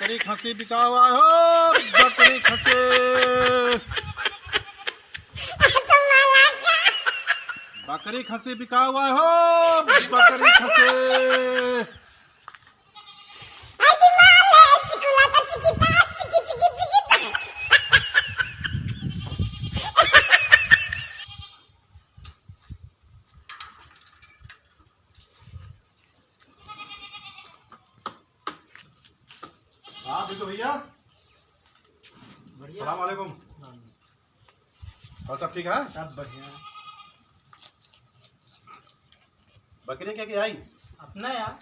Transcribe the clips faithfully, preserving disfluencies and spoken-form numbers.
बकरी खसी बिका हुआ है हो, बकरी खसी। बकरी खसी बिका हुआ है हो, बकरी खसी। हाँ, देखो भैया। बढ़िया। सलाम वालेकुम। हाँ। और सब ठीक है? सब बढ़िया। बकरी क्या क्या आई? अपना यार।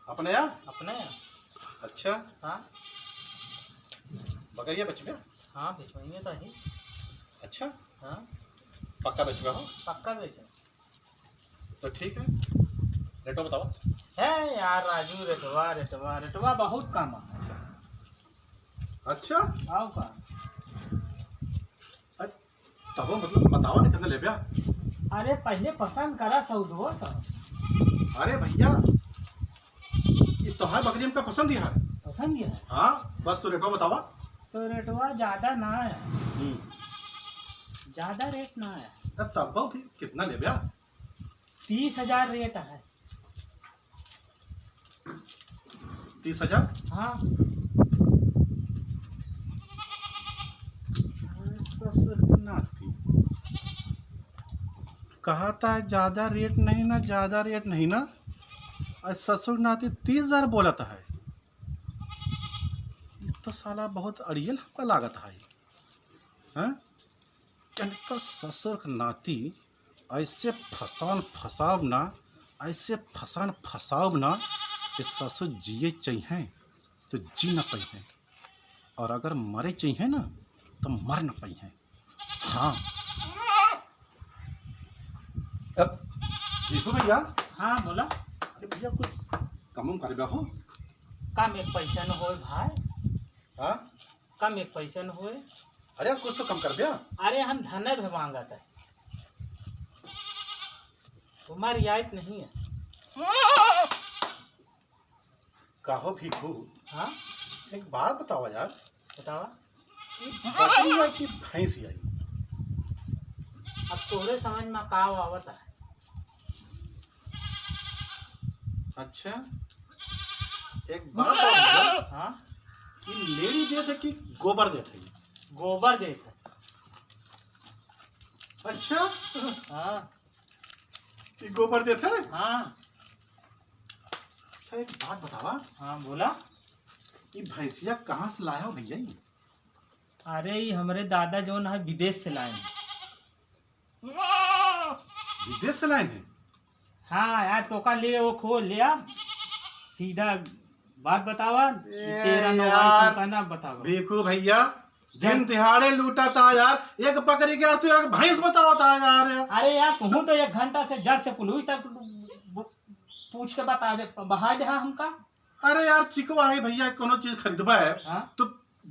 अपने यार? अपने यार। अच्छा। हाँ। बकरिया बचबे? हाँ, बेचवाएंगे तो ही। अच्छा। हाँ। पक्का बेचबे हो? पक्का बेचो। तो ठीक है, रेटवा बतावा। है यार राजू, रेटवा, रेटवा, रेटवा बहुत कम है। अच्छा? आओ का? अ-, तबो मतलब बतावा ना, कितना लेब्या? अरे पहले पसंद करा सौदो तो। अरे भैया, ये तो है बकरी हमका पसंद ही है। पसंद ही है? हाँ, बस तो रेटवा बतावा। तो रेटवा ज्यादा ना है। हम्म। ज्यादा रेट ना है। अब तब भी कितना लेब्या? तीस हजार रेट है। तीस हजार? हाँ। अरे ससुर के नाती। कहा था ज्यादा रेट नहीं ना, ज्यादा रेट नहीं ना। आज ससुर के नाती तीस हजार बोलत है। ये तो साला बहुत अड़ियल हमका लागत है। हाँ? इनका ससुर के नाती ऐसे फसान फसाब ना, ऐसे फसान फसाब ना कि ससुर जिए चाहिए तो जी ना पाइहे, और अगर मरे चाहिए ना तो मर ना पाइहे। हाँ। अब देखो भैया। हाँ, बोला। अरे भैया, कुछ कम उम कर हो? कम एक पैसा न होए भाई। हाँ? कम एक पैसा न होए। अरे यार, कुछ तो कम कर भैया। अरे, हम धने भी मांगत है, तुम्हारी आयत नहीं है। काहो भीखू? हाँ? एक बात बतावा यार। बतावा। कि बकरी आई कि भैंस आई? अब तोहरे समझ में का आवत है? अच्छा, एक बात और भैया। हाँ? कि लेड़ी देत है कि गोबर देत है? गोबर देत है। अच्छा? हाँ। कि गोबर देत है? हाँ। अच्छा, एक बात बतावा। हाँ, बोला। ये भैंसिया कहाँ से लाया हो भैया ये? अरे, ये हमरे दादा जौन है, विदेश से लाए हैं। विदेश से लाए हैं? हाँ यार, टोका ले, वो खो ले आ, सीधा बात बतावा, ए तेरा नौ यार, बाईस का ना बतावा। भीखू भैया, जब दिन दिहाड़े लूटा था यार, एक बकरी के यार, तू एक भैंस बतावा था यार। अरे यार, तू तो एक घंटा से जड़ से पुलुई तक ब-, पूछ के बता दे, बहा दे, हाँ, हमका। अरे यार, चिकवा है भैया, कोनो चीज खरीदबा है, हाँ? तो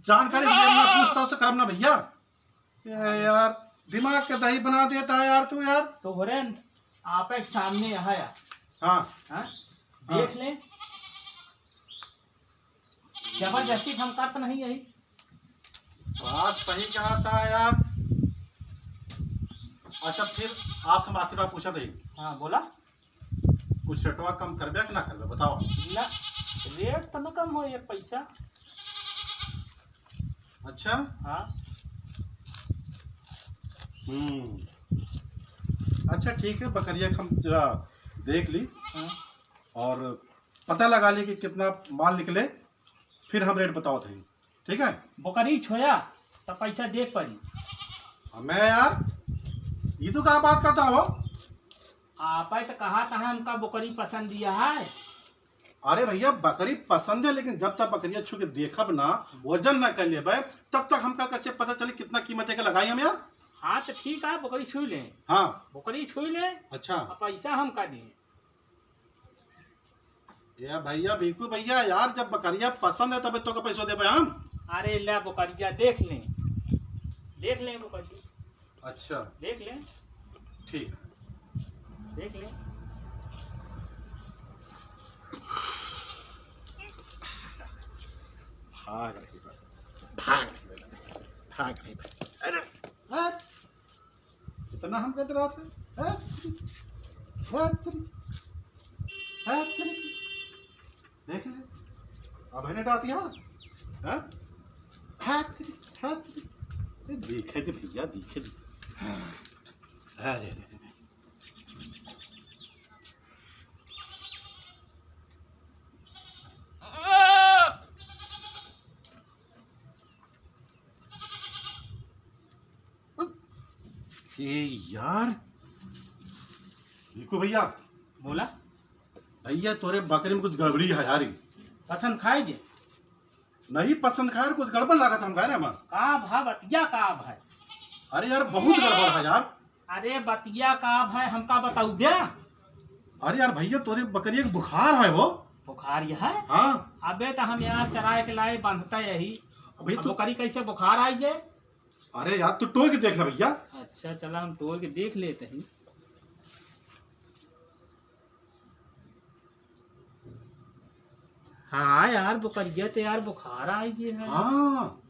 जानकारी दिए ना, पूछताछ तो करब ना भैया। ए यार, दिमाग के दही बना देता है यार तू यार। तो हो रहे न, आप एक सामने यहाँ यार। हाँ। हाँ? हाँ। देख लें। जबरदस्ती हम करत नहीं यही। बात सही कहा था यार। अच्छा, फिर आपसे हम आखिरी बार पूछा था। हाँ, बोला। कुछ रेटवा कम करबे कि ना करबे, बताओ। ना, रेट तो न कम हो, एक पैसा। अच्छा? हाँ। हम्म। अच्छा, ठीक है, बकरिया के हम जरा देख ली हाँ। और पता लगा ली कि कितना माल निकले, फिर हम रेट बताओ थे। ठीक है? बोकरी छोया, त पैसा दे पड़ी। हमें यार, ये तू का बात करता हो? आपे तो कहा था हमका बोकरी पसंद दिया है। अरे भैया, बकरी पसंद है, लेकिन जब तक बकरिया छू के देखब ना, वजन ना कर लेबे, तब तक हमका कैसे पता चले कितना कीमत है के लगाई हम यार? हाँ, तो ठीक है, बोकरी छू ले। हाँ। बोकरी छू ले। अच्छा। अब पैसा हमका दिए। ए भैया, भीखू भैया, यार, जब बकरिया पसंद है, तबे तोका पैसो देबे हम। अरे, ले बकरिया, देख ले, देख ले बकरिया। अच्छा। देख ले। ठीक। देख ले। भाग रही बा, भाग रही बा, भाग रही बा। अरे, हट। इतना हमका डरात है? हट, हट, हट। देख ले, अब है ना डरात है? हाँ? हट, हट। ए, देखे दे भैया, देखे दे। अरे, अरे, अरे। ए यार, भिक्खू भैया। बोला। भैया, तोरे बकरी में कुछ गड़बड़ी है यार। पसंद खाएगे? नहीं पसंद खाए, कुछ गड़बड़ लागत हमका रे। का भा बतिया का भा? अरे यार, बहुत गड़बड़ है यार। अरे बतिया का भा, हमका बताऊ बे। अरे यार भैया, तोरे बकरिया के बुखार है हो। बुखार ये है? हाँ। अबे तो हम यार चराए के लाए बांधता यही। अबे अब तू बकरी कैसे बुखार आई जे? अरे यार, तू टोय के देख ले भैया। अच्छा, चला हम टोय के देख लेते हैं। हाँ यार, बकरिया तो यार बुखार आई गई है। हाँ,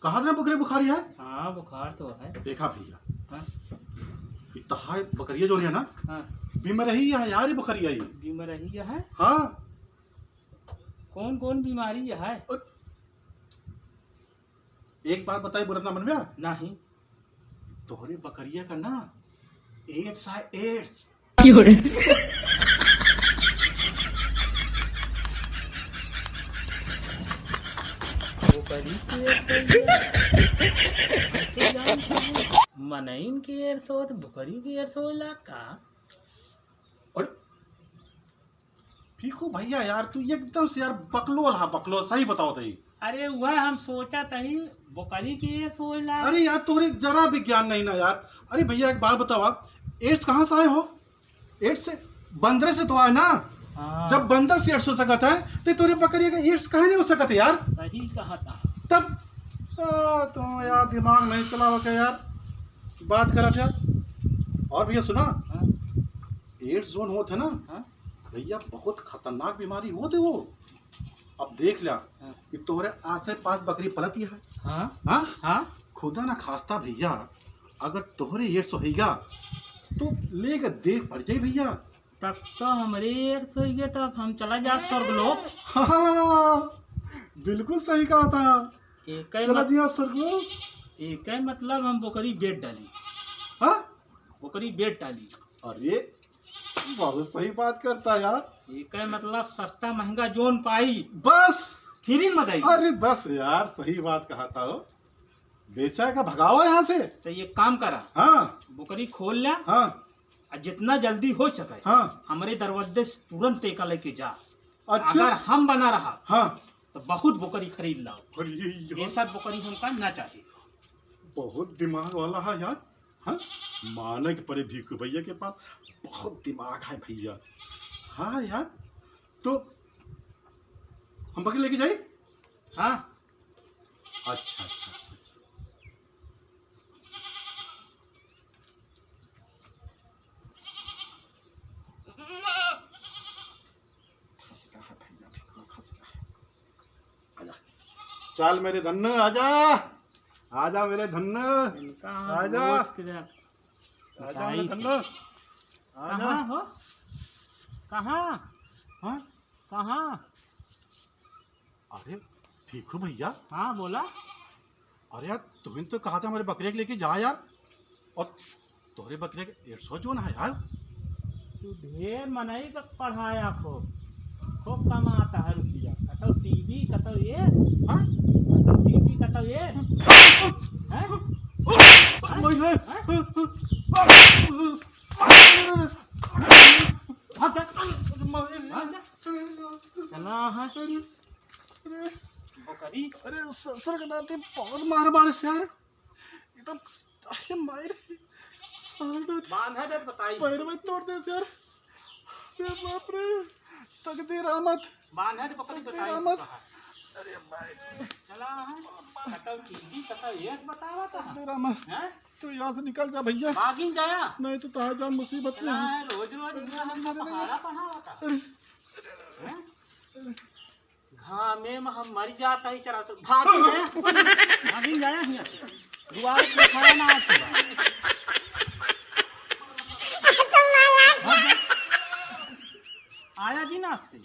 कहा था ना बकरी बुखारी है? हाँ, बुखार तो है। देखा भैया, हाँ। ये तहाय बकरिया जो है ना, हाँ। बीमार ही है यार, ये बकरिया ही। बीमार ही है? हाँ। कौन कौन बीमारी है? अ- एक बात बताई, बोलत ना मन में? नहीं। तोहरे बकरिया का ना एड्स है, एड्स। क्यों रे? बकरी के एड्स है? मनइन के एड्स हो तो बकरी के एड्स होला का? अरे, भिक्खू भैया यार, तू एकदम से यार बकलोल हा, बकलोल, सही बताओ तो ही। अरे वह हम सोचा तही, बकरी के एड्स होला। अरे यार, तोरे जरा भी ज्ञान नहीं ना यार। अरे भैया, एक बात बताओ आप, एड्स कहाँ से आए हो? एड्स से, बंदरे से तो आए ना। हाँ। जब बंदर से एड्स हो सकत है, तो तोरे बकरी का एड्स काहे नहीं हो सकत है यार? सही कहा था। तब, आ, तो यार दिमाग नहीं चलावा क्या यार, बात करत यार। और भैया सुना, हाँ। एड्स जोन होत है ना, हाँ। भैया, बहुत खतरनाक बीमारी होत है वो। अब देख ल्या हाँ। कि तोहरे आसे पास बकरी पलत ही है। हाँ। हाँ? हाँ। खुदा ना खास्ता भैया, अगर तोहरे एड्स होइगा, तो लेके देख पड़ जाई भैया। तब तो हमरे एड्स होइगे, तब हम चला जाब स्वर्ग लोक। हाँ, बिल्कुल सही कहा था। एकै चला मत-, जी आप स्वर्ग लोक। एकै मतलब हम बकरी बेच डाली। हाँ? बकरी बेच डाली। अरे, बहुत सही बात करता यार। एकै मतलब सस्ता महंगा जोन पाई। बस। फ्री में दई। अरे बस यार, सही बात कहा था हो। बेचा का भगावा यहाँ से। तो ये काम करा। हाँ। बकरी खोल ल्या। हाँ। और जितना जल्दी हो सके, हाँ। हमरे दरवाजे से तुरंत एका लेके जा। अच्छा। अगर हम बना रहा, हाँ। तो बहुत बकरी खरीद लाओ। अरे यार। ये सब बकरी हमका ना चाहिए। बहुत दिमाग वाला है यार। हाँ, माने के पड़े भिक्खू भैया के पास, बहुत दिमाग है भैया। हाँ यार, तो हम बकरी लेके जाई? हाँ। अच्छा, अच्छा, अच्छा, अच्छा। खस का है भैया, भिक्खू खस का है। आजा। चल मेरे धन्नो, आजा। आजा मेरे धन्नो। इनका हम आजा। रोज के आजा मेरे बताई धन्नो। आजा। कहाँ हो? कहाँ? हाँ? कहाँ? अरे, भिक्खू भैया। हाँ, बोला। अरे यार, तुहिन तो कहा था हमारे बकरे के लेके जा यार। और तोहरे बकरे के एड्स जोन है यार। तू ढेर मनई का पढ़ाया खूब, खूब कमाता है रुपया। कतौ टीवी, कतौ ये, हाँ? कतौ टीवी, कतौ ये। हैं? ओए, ओए। हैं? भाग जा। भाग जा। चला है। अरे, अरे। बकरी। अरे, ससुर के नाती बहुत मार मारे से यार। एकदम, अरे मार। साला बांधा दे, बताई। पैर में तोड़ दे से यार। अरे बाप रे। तकदीर अहमद। बांधा दे, बकरी तकदीर बताई अहमद। कहाँ? अरे मार। चला है। कतौ टीवी, कतौ एड्स बतावा था। तकदीर अहमद। हैं? तू यहाँ से निकल जा भैया। भागिन जाया। नहीं तो तहार जान मुसीबत में चला है। है, रोज रोज ये हमका अरे, पहाड़ा पढ़ावा था। अरे। हैं? हाँ, मेम, हम मरी जाता ही चरा तो भागी है। भागी जाया हियाँ से। दुआरे पे खाया ना आज के बाद। आया जी ना से।